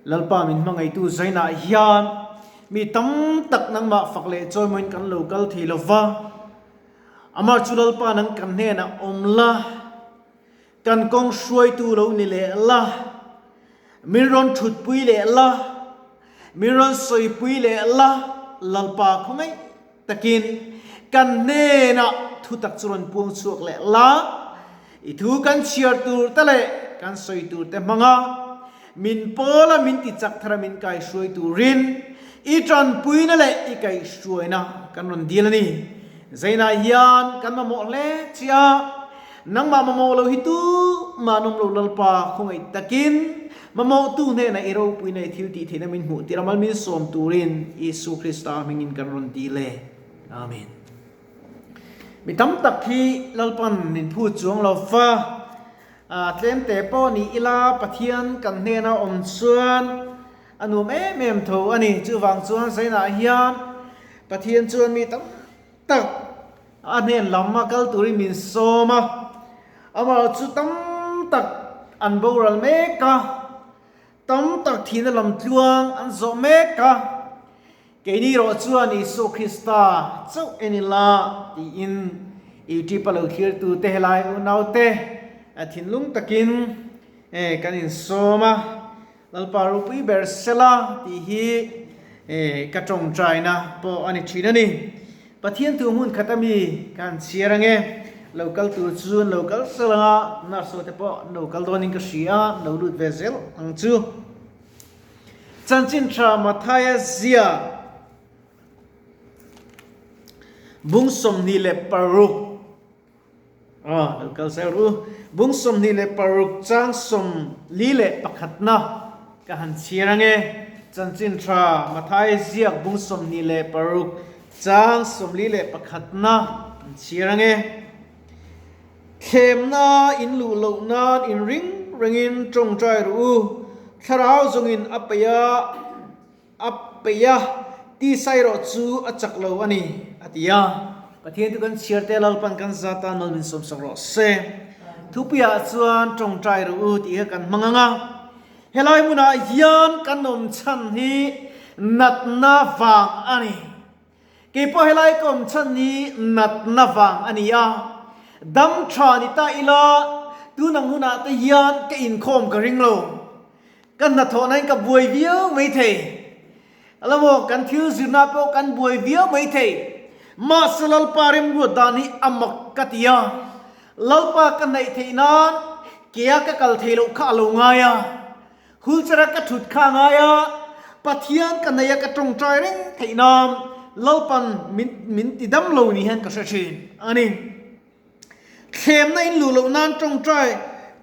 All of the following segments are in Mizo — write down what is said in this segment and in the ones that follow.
Lalpa min hmangaihtu zainah hian mi tam tak nangmah fak leh chawimawiin kan lo kal thei lo va, amah chu Lalpa nang kan hnenah awm la, kan kawng hruaitu lo ni leh la, min rawn thutpui leh la, min rawn sawipui leh la, Lalpa khawngaih takin kan hnenah thutak chu rawn puang chhuak leh la, i thu kan chhiar tur te leh kan sawi tur te hmanga min pawla min ti chak thara min kaihruai turin i tanpuina leh i kaihhruaina kan rawn dil a ni. Zainah hian kan mamawh hle che a, nangmah mamawh lo hi tu mah an awm lo Lalpa khawngaih takin mamawhtu hnenah i ropuina i thil tih theihna min hmuh tir a, mal min sawm turin Isu Krista hmingin kan rawn dil e. Amen. Mi tam tak hi Lalpan min phut chuang lo va, tlem te pawh ni ila Pathian kan hnena awm chuan a nuam em em tho a ni. Chuvang chuan Zainah hian Pathian chuan mi tam tak a hnen lam a kal turin min sawm a, amah chu tam tak an boral mek a, tam tak thihna lam tluang an zawh mek a. Keini erawh chuan Isua Krista chauh en ila tiin YouTube a lo thlirtute helai unaute thinlung takin kan insawm a, Lalpa ropui ber sela tih hi ka tawngtaina pawh a ni thin a ni. Pathian thu hmun khat ami ka han chhiar ange, lo kal tur chu an lo kal sel anga, nurse ho te pawh an lo kal dawnin ka hria a, an lo lut ve zel ang chu. Chanchin tha Matthaia zia bung 26 aw lo kal zel ru bung 26 chang 41na ka han chhiar ange Chanchin tha Matthaia ziak bung 26 chang 41na an chhiar ange. Thlemna in luh loh nan in ring rengin tawngtai rawh u, thlarau zawngin a peih a, a peih a, tisa erawh chu a chak lo a ni, a ti a. Pathian chu kan chhiar te Lalpan kan zat a, nawl min sawmsak rawh se. Thupuiah chuan tawngtai rawh u tih kha kan hmang ang a, helai hmunah hian kan awm chhan hi natna vang a ni. Kei pawh helai ka awm chhan hi natna vang a ni a, dam tha ni ta ila tun ang hunah te hian ka inkhawm ka ring lo. Ka hnathawhna in ka buai viau mai thei. Alamaw kan thil zirna pawh kan buai viau mai thei. Mahse Lalpa remruat dan hi a mak ka ti a, Lalpa ka hnaih theih nan kea ka kal thei loh kha a lo ngai a. Hulchara ka thut kha a ngai a, Pathian ka nei a ka tawngtai reng theih nan Lalpan min min ti dam lo ni hian ka hre thin a ni. Thlemna in luh loh nan tawngtai,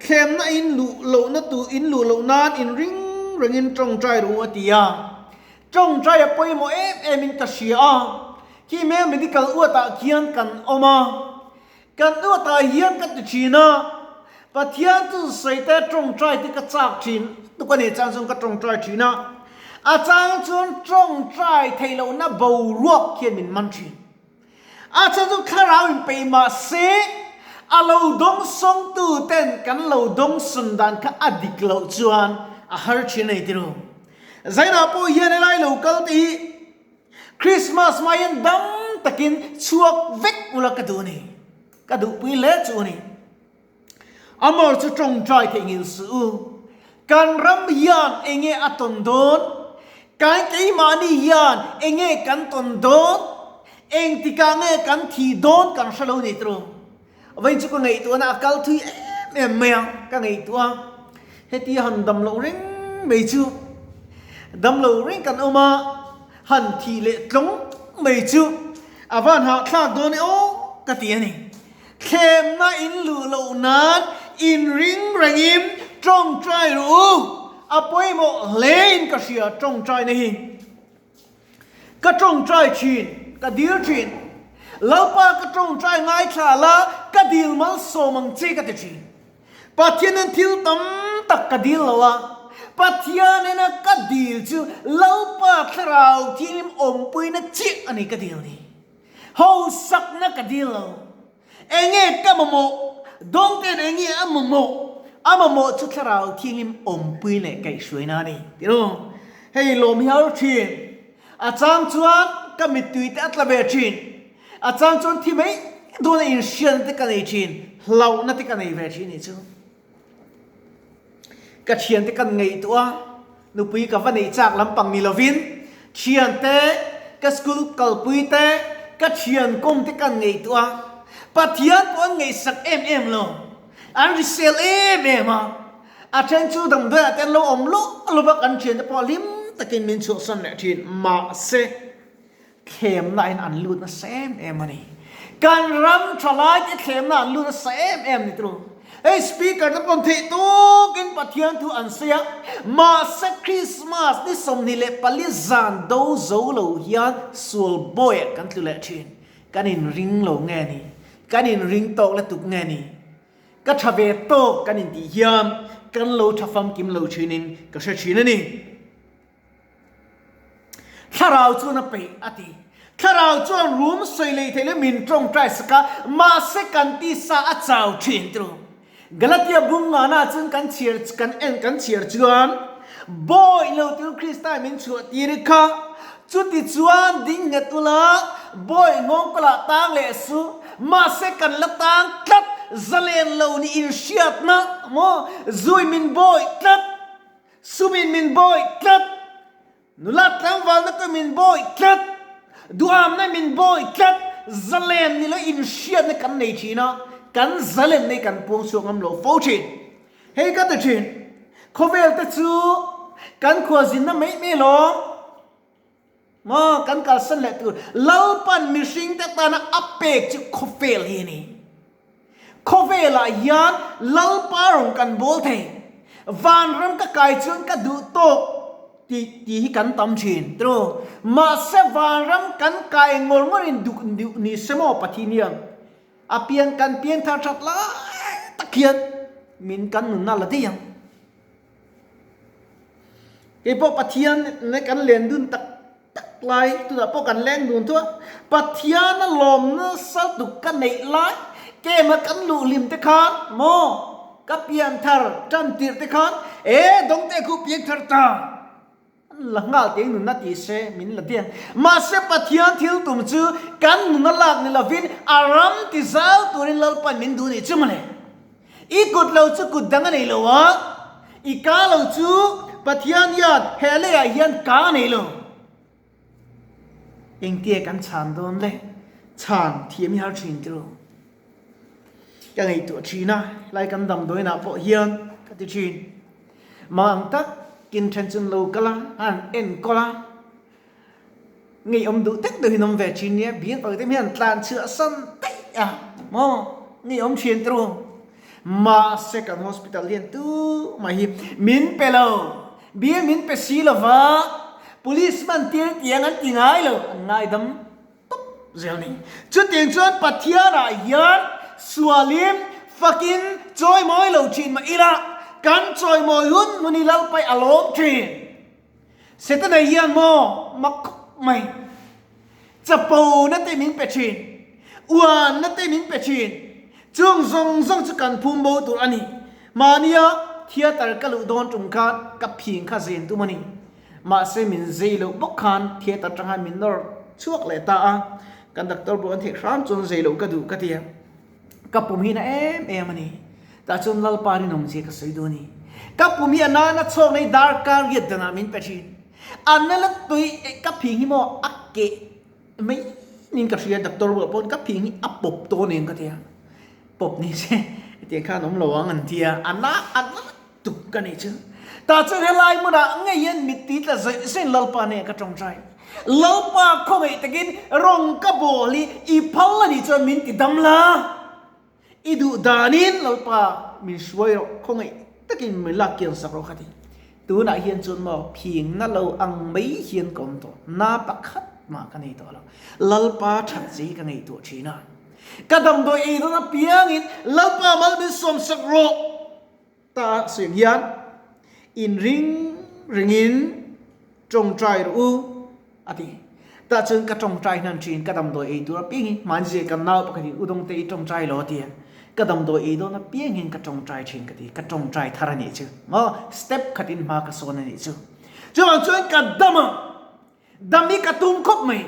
thlemna in luh lohna tu in luh loh nan in ring rengin tawngtai ru a ti a. Tawngtai a pawimawh em em in ka hria a, khi mel medical uatah khian kan awm a, Kan nuatah hian ka ti thin a, Pathian chu sawi te tawngtai te ka chak thin tuk a ni chang chuan ka tawngtai thin a, a chang chuan tawngtai theih lohna boruak hian min man thin. A chhan chu thlarau in peih mah se a lo dawng sawngtu ten kan lo dawng sun dan kha a dik loh chuan a har thin a ni tiro. Zainah pawh hian helai lo kal te hi Christmas hma hian dam takin chhuak vek ula ka duh a ni. Ka duhpui hle chu a ni. Amor chu tawngtai theih ngil suh u. Kan ram hian enge a tawn dawn? Kan keimahni hian enge kan tawn dawn? Engtikah nge kan thih dawn kan hre lo ni tru. Vawiin chu ka ngaihtuahna a kal thui em em mai a, ka ngaihtuah a, hetia han dam loh reng mai chu, dam lo reng kan awm a, han thih leh tlawng mai chu a van hahthlak dawn e aw ka ti a ni. Thlemna in luh loh nan in ring rengin tawngtai rawh u, a pawimawh hle in ka hria tawngtaina hi. Ka tawngtai thin, ka dil thin. Lalpa ka tawngtai ngaithla la, ka dil malsawm ang che ka ti thin. Pathianin thil tam tak ka dil lo a, Pathianina ka dil chu Lalpa thlarau thianghlim awmpuina chiah a ni ka dil ni. Hausakna ka dil lo. Enge ka mamawh? Dawngte'n enge a mamawh? A mamawh chu Thlarau Thianghlim awmpui leh kaihhruaina a ni. Tiraw? Hei lawm hi har thin. A chang chuan ka mittui te a tla ve thin. A chang chuan thi mai dawna inhriatna te ka nei thin, hlauhna te ka nei ve thin nih chu. Ka thiante kan ngaihtuah a, nupui ka va neih chak lampang ni lovin thiante, ka school kalpui te, ka thian kawm te kan ngaihtuah a, Pathian pawh an ngaihsak em em lo, an hrisel em em a, a then chu damdawiah te an lo awm luh luh a, kan thiante pawh hlim takin min chhuahsan leh thin, mahse thlemna in an lut nasa em em a ni. Kan ram thalai te thlemna an lut nasa em em ni turu. Hei speaker te pawn theih tawkin Pathian thu an sawi a, mahse Christmas ni 24 zan do zo lo hian sual bawiah kan tlu leh thin. Kan inring lo nge ni? Kan inring tawk lutuk nge ni? Ka tha ve tawk kan intih hian kan lo tha famkim lo thinin ka hre thin a ni. Thlarau chuan a peih a ti. Thlarau chuan rum sawi lei theih leh min tawngtai sak a, mahse kan tisa a chau thin tru. Galatia bung ngana chuan kan chhiar kan en kan chhiar chuan Bawi lo tir Krista min chhuah tir kha, chuti chuan ding nghet ula bawi nghawng kawlah tang leh su, mahse kan la tang tlat zalen lo ni inhriatna maw zui min bawi tlat. Sumin min bawih tlat, nula tlangvalna ka min bawih tlat, duhamna min bawih tlat, zalen ni lo inhriatna kan nei thin a, kan zalen nei kan puang chhuak ngam lo fo thin. Hei ka ti thin, khawvel te chu kan khualzinna mai mai lawm maw kan kalsan leh tur Lalpan mihring te tana a pek chu khawvel hi a ni. Khawvelah hian Lalpa rawn kan bawl thei. Vanram ka kai chuan ka duh tawk tih tih hi kan tam thin tiraw. Mahse vanram kan kai ngawr ngawrin duh duh ni se maw Pathian hian a pian kan pian thar that lai tak hian min kan nunna la daih ang. Keipawh Pathian ne kan len dun tak tak lai tunah pawh kan leng dun thu a, Pathiana lawm nasa tuk ka neih lai kem a kan luh hlim te khan maw ka pian thar tan tirh te khan e dawngte khu piang thar ta an la nghal teng nunna ti se min la dian mahse Pathian thil tum chu kan nuna lak ni lovin a ram ti zau turin Lalpan min duh nih chu mawle. I kut lo chu kut dang a nei lo a, i ka lo chu Pathian hian he leiah hian ka a nei lo. Engtia kan chhan dawn le? Chhan thiam i har thin tiraw? Ka ngaihtuah thin a, helai kan damdawiinah pawh hian ka ti thin. Mah ang takin then chu an lo kal a, an enkawl a, Ngeiawm duh tak deuhin awm ve thin nia, biak ang te hian tlan chhuah san daih a maw ngeiawm thin te ru. Mahse kan hospital hian tumah hi min pe lo, biak min pe si lova police man tir tiang an ti ngai lo, an ngaidam tawp zel ni. Chutiang chuan Pathianah hian sualin fakin chawimawi lo thin mah ila kan chawimawi hun hun hi Lalpai a lawm thin. Setana hian maw mak khawp mai, chapo na te min pe thin, uan na te min pe thin, chung zawng zawng chu kan phum bo tur a ni. Mahnia theatre ka luh dawn tum khan ka phing kha zen tum a ni. Mahse min zei loh bawk khan theatre tang khan min nawr chhuak leh ta a, kan doctor pawh an theih hram chuan zei loh ka duh ka ti a. Ka pum hi na em em a ni. Tah chuan Lalpa rinawm zia ka sawi duh a ni. Ka pum hi a nana chhawk nei darkar riat danah min pe thin. A na la tui ka phing hi maw a keh mai niin ka hria doctor bulah pawhin ka phing hi a pawp tawh nen ka ti a. Pawp ni se hetiang khan awm lo ang an ti a. A na a na tuk ka nih chu. Tah chuan helai hmunah ngei hian mittui tla zawih zawih Lalpa hnenah ka tawngtai. Lalpa khawngaih takin rawng ka bawl hi i phal a nih chuan min ti dam la. I duh danin Lalpa min hruai rawh, khawngaih takin min lak kian sak rawh ka ti. Tunah hian chuan maw phing na lo ang mai hian ka awm tawh, na pakhat mah ka nei tawh lo. Lalpa that che hi ka ngaihtuah thin a. Ka damdawi ei dawn apiangin Lalpa mal min sawm sak rawh. Ta suih hian inring ringin tawngtai rawh u a ti. Tah chuan ka tawngtai hnan thin, ka damdawi ei tur apiangin hmanzia kan nau pakhatin u dawngte i tawngtai lo a ti a. Ka damdawi ei dawn apiang hian ka tawngtai thin ka ti, ka tawngtai thar a nih chu. Maw step khatin hma ka sawn a nih chu. Chuvang chuan ka dam a, dam hi ka tum khawp mai.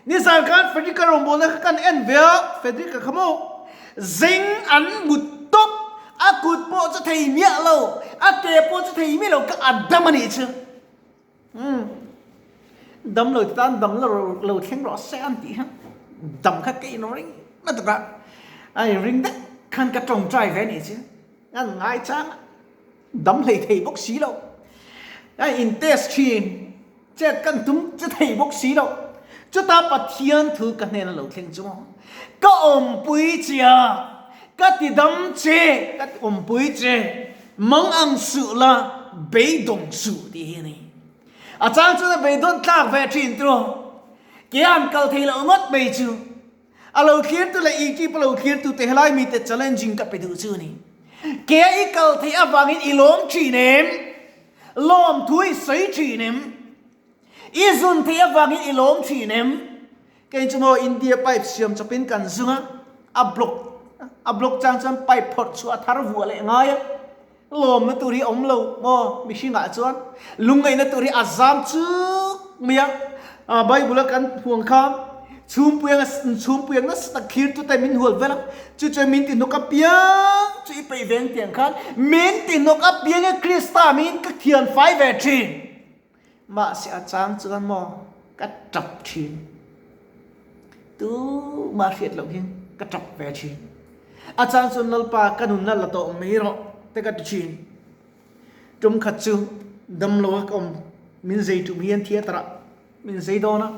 Nizan khan Frederick-a rawngbawlna kha kan en ve a, Frederick-a kha maw zeng an mut tawp, a kut pawh chu thei miah lo, a ke pawh chu thei miah lo, ka a dam a nih chu. Umm dam lo ti tan dam la lo thleng rawh se an tih khan dam kha ka inring na tuk a, a inring deuh khan ka tawngtai ve a nih chu, an ngai chang a, dam hlei thei bawk si lo, a in test thin chet kan tum che thei bawk si lo, chuta Pathian thu ka hnena lo thleng chu maw ka awmpui che a, ka ti dam che, ka awmpui che. Mang ang suh la, beidawng suh tih hi a ni. A chang chuan a beidawn tlak ve thin tiraw? Ke an kal thei loh ngawt mai chu. A lo thlirtu leh ekip a lo thlirtu te helai mite challenging ka pe duh chu a ni. Ke a i kal theih avangin i lawm thin em? Lawm thu i sawi thin em? I zun theih avangin i lawm thin em? Kei chu maw India pipe siam chawpin kan zung a, a block a block chang chuan pipe phawrh chhuah a thar vuah leh ngai a, lawmna tur hi a awm lo maw mihringah chuan lungngaihna tur hi a zam chuk mai a, Bible a kan huang kha chhungpui anga chhungpui ang nasa tak thlir tute min hual vel a, chu chuan min tihnawk apiang chu i peih veng tiang khan min tihnawk apiang e Krista min ka thian fai ve thin. Mahse a chang chuan maw ka tap thin. Tumah hriat loh hian ka tap ve thin. A chang chuan Lalpa ka nunna la tawh mai rawh te ka ti thin. Tum khat chu damlo a ka awm min zei tum hian theatre ah min zei dawn a.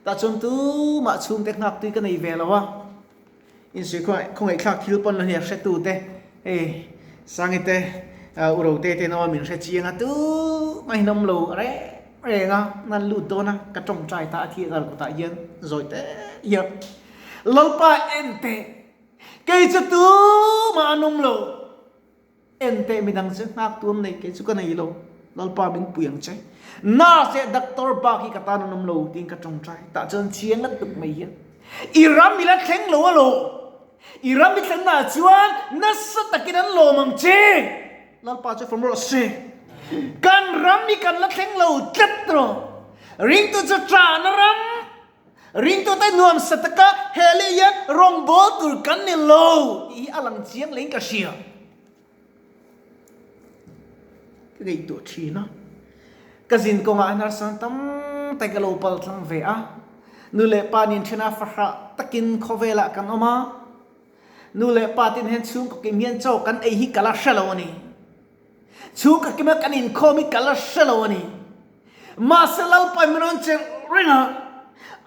Tah chuan tumah chhungte nghak tui ka nei ve lo a. Insuih khawngaihthlak thil pawn la hniak hretu te, hei Sangi te, U Rote te nawn min hre chiang a, tumah hi nawm lo reng reng a, nan lut dawn a, ka tawngtai ta a thi a kutah hian zawi te hian Lalpa en teh, kei chu tumah an awm lo. En teh midang chu nghak tuam nei kei chu ka nei lo, Lalpa min pui ang che. Nurse leh doctor bak hi ka tan an awm lo tiin ka tawngtai. Tah chuan chiang ngat tuk mai hian i ram i la thleng lo a lo. I ram i thlen naah chuan nasa takin an lawm ang che. Lalpa chu fam rawh se. Kan ram hi kan la thleng lo tlat rawh. Ringtu chu ṭahna ram. Ringtute nuam sa taka he leh hian rawngbâwl tur kan ni lo tih hi a lang chiang leh in ka hria. Ka ngaihtuah thin a, ka zin kawngah hnarsan tam tak ka lo pal tlang ve a, nu leh pa nen ṭhena fahrah takin khawvelah kan awm a, nu leh pa ten hian chhungkaw kim hian chaw kan ei hi ka la hre lo a ni. Chhungkaw kima kan inkhawm hi ka la hre lo a ni. Mahse Lalpa min rawn chelh reng a,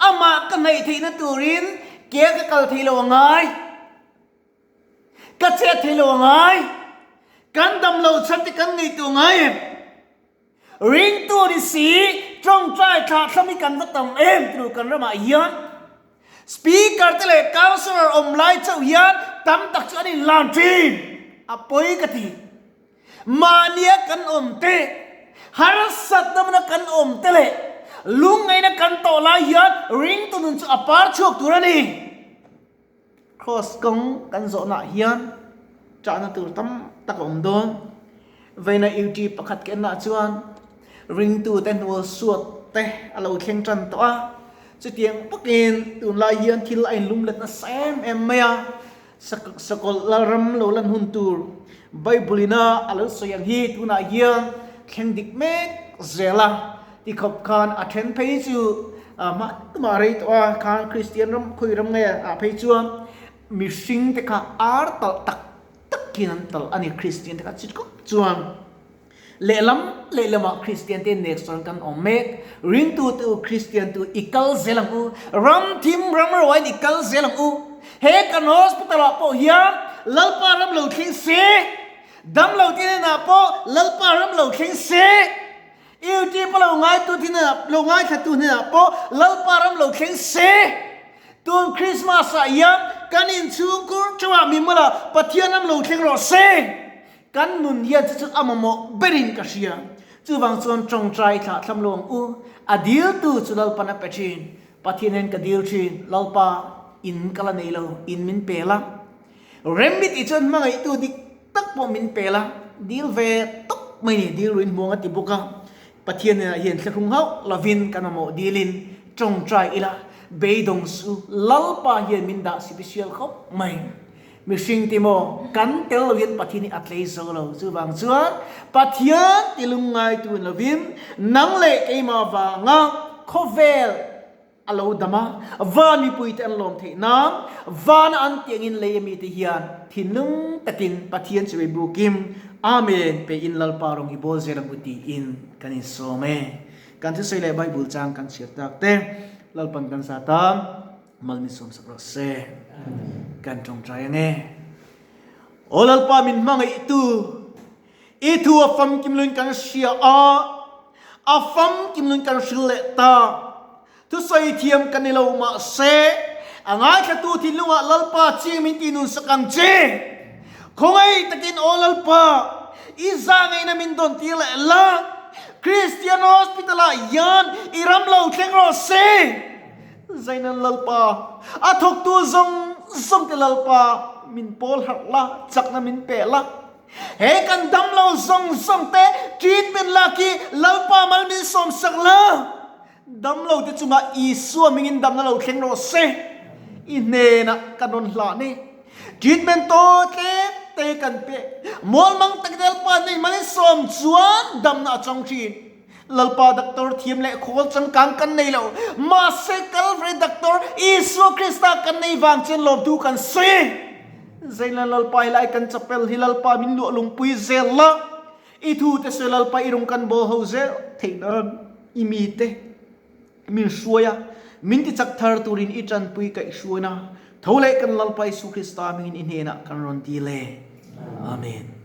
amah ka hnaih theihna turin ke ka kal thei lo a ngai, ka chet thei lo a ngai, kan dam lo chhan te kan ngaihtuah ngai em? Ringtu ni si, tawngtai thlah thlam hi kan va tam em turu kan ramah hian. Speaker te leh councillor awm lai chauh hian tam tak chu an inlan thin, a pawi ka ti. Mahnia kan awm te, harsatna hmuna kan awm te leh lungngaihna kan tawh lai hian ringtu nun chu a par chhuak tur a ni. Cross kawng kan zawhnaah hian ṭahna tur tam tak a awm dawn. Veina UT pakhat kennaah chuan ringtute hnual suat te a lo thleng ṭan tawh a. Chutiang bawkin tunlai hian thil a inlumlet nasa em em mai a. Sakawlh lalram lo lan hun tur Bible ina a lo sawi ang hi tunah hian thleng dik mek zel a tikhawp khan a then phei chu hma tumah rei tawh a khan Kristian ram khawi ram nge ah phei chuan mihring te kha ar talh tak tak hian an talh a ni Kristian te kha chutkhawp chuan Lehlam lehlamah Kristian te nek sawn kan awm mek. Ringtu te u Kristian tu i kal zel ang u. Ram thim ram ruaiin i kal zel ang u. He kan hospital ah pawh hian Lalpa ram lo thleng se. Dam lo te hnenah pawh Lalpa ram lo thleng se. YouTube a lo ngaitu te hnenah lo ngaithlatu hnenah pawh Lalpa ram lo thleng se. Tun Christmas ah hian kan inchhungkur theuhah mimala Pathian ram lo thleng rawh se. Kan nun hian chu chu a mamawh berin ka hria. Chuvang chuan tawngtai thlah thlam lo ang u. A diltu chu Lalpan a pe thin. Pathian hian ka dil thin, Lalpa, in ka la nei lo, in min pe la. Rem i tih chuan hmangaihtu dik tak pawh min pel a, dil ve tawp mai ni, dil ruin hmuang a ti bawk a. Pathian hnenah hian thlahrung hauh lovin kan mamawh dilin tawngtai ila, beidawng su Lalpa hian min dah sipisial khawp mai. Mihring ti maw, kan tel lo hian Pathian hi a tlei zo lo. Chuvang chuan Pathian ti lungngai tu lovin nang leh keimah vanga khawvel a lo dam a, van mipuite an lawm theih nan vana an tiangin lei amite hian thinlung takin Pathian chu bukim Amen pe in Lalpa rawng i bawl zel ang u tiin kan insawm e. Kan thusawi leh Bible chang kan chhiar tak te Lalpan kan zat a. Mal min sawmsak rawh se. Kan tawngtai ange. Aw Lalpa min hmangaihtu, i thu a famkim luin kan hria a, a famkim luin kan hril leh ta. Thusawi thiam ka ni lo mahse, a ngaithlatu thinlungah Lalpa chiang min tih nunsak ang che. Khawngaih takin aw Lalpa, i zahngaihna min dawn tir leh la, Christian Hospital ah hian i ram lo thleng rawh se. Zainan Lalpa, a thawktu zawng zawng te Lalpa, min pawl harh la, chakna min pe la. He kan damlo zawng zawng te treatment lak hi Lalpa mal min sawmsak la. Damlo te chungah Isua mingin damna lo thleng rawh se. I hnenah ka rawn hlah ni. Treatment tawi tlem te kan pe. Mualmang tak Lalpa nei mal in sawm chuan damna a chang thin. Lalpa doctor thiam leh khawl changkang kan nei lo. Mahse Kalvary doctor Isua Krista kan nei vang chuan lawmthu kan sawi. Zeila Lalpa helai kan chapel hi Lalpa min luah lungpui zel la. I thu te sawi Lalpa i rawng kan bawl ho zel theih nan i mite min hruai a, min ti chak thar turin i tanpui kaihhruaina tho leh kan Lalpa Isu Krista hmingin i hnenah kan rawn dil e. Amen.